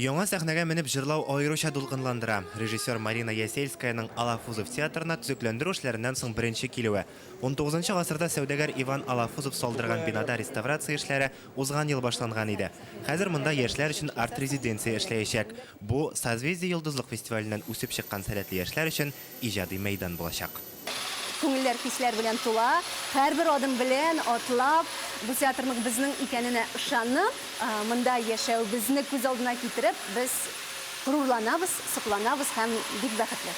Яңа сәхнәгә менеп җырлау аеруча дулкынландыра. Режиссер Марина Ясельскаяның Алафузов театрына төзекләндерү эшләреннән соң беренче килүе. Унтугызынчы гасырда сәүдәгәр Иван Алафузов салдырган бинада реставрация эшләре узган ел башланган иде. Хәзер монда яшьләр өчен арт-резиденция эшләячәк. Бу, Созвездие-Йолдызлык фестиваленнән үсеп чыккан сәләтле яшьләр өчен иҗади мәйдан булачак. Күңелләр хисләр белән тула. Һәрбер адым белән атлап, бу театрның безнең икәненә ышанып, монда яшәвебезне күз алдына китереп, без горурланабыз, сокланабыз һәм бик бәхетле.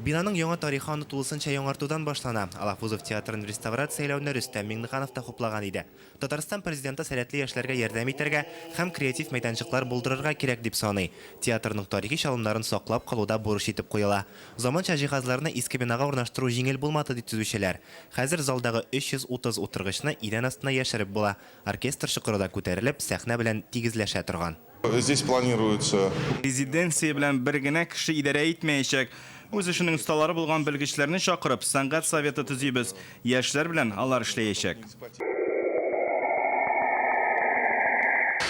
Бинаның яңа тарихы аны тулысынча яңартудан башлана. Алафузов театрын реставрацияләүне Рөстәм Миңнеханов та хуплаган иде. Татарстан Президенты сәләтле яшьләргә ярдәм итәргә һәм креатив мәйданчыклар булдырырга кирәк дип саный. Театрның тарихи чалымнарын саклап калу да бурыч итеп куела. Заманча җиһазларны иске бинага урнаштыру җиңел булмады, ди төзүчеләр. Хәзер залдагы 330 утыргычны идән астына яшереп була, оркестр чокыры да күтәрелеп, сәхнә белән тигезләшә торган. Здесь планируется. Резиденция белән бер генә кеше идарә итмәячәк. Үз эшенең осталары булган белгечләрне чакырып, сәнгать советы төзибез. Яшьләр белән алар эшләячәк.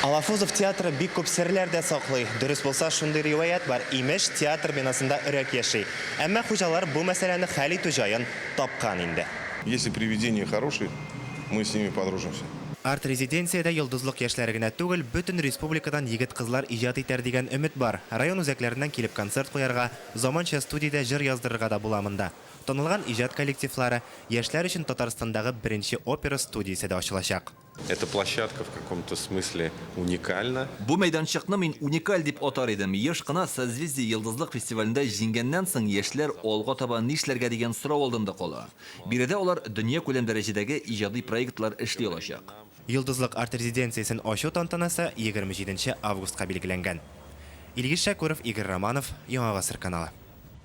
Алафузов театры бик күп серләр дә саклый. Дөрес булса, шундый риваять бар, имеш, театр бинасында өрәк яши. Әмма хуҗалар бу мәсьәләне хәл итү җаен тапкан инде. Если привидения хорошие, мы с ними подружимся. Арт-резиденциядә Йолдызлык яшьләре генә түгел, бөтен республикадан егет-кызлар иҗат итәр дигән өмет бар. Район үзәкләреннән килеп концерт куярга, заманча студиядә җыр яздырырга да була монда. Танылган иҗат коллективлары, яшьләр өчен Татарстандагы беренче опера студиясе дә ачылачак. Эта площадка в каком-то смысле уникальна. Бу мәйданчыкны мин уникаль дип атар идем. Еш кына Созвездие-Йолдызлык фестивалендә җиңгәннән соң яшьләр алга таба нишләргә дигән сорау алдында кала. Биредә алар дөньякүләм дәрәҗәдәге иҗади проектлар эшли алачак. Йолдызлык арт-резиденциясен ачу тантанасы 27 августка билгеләнгән. Илгиз Шәкүров, Игорь Романов, Яңа Гасыр каналы.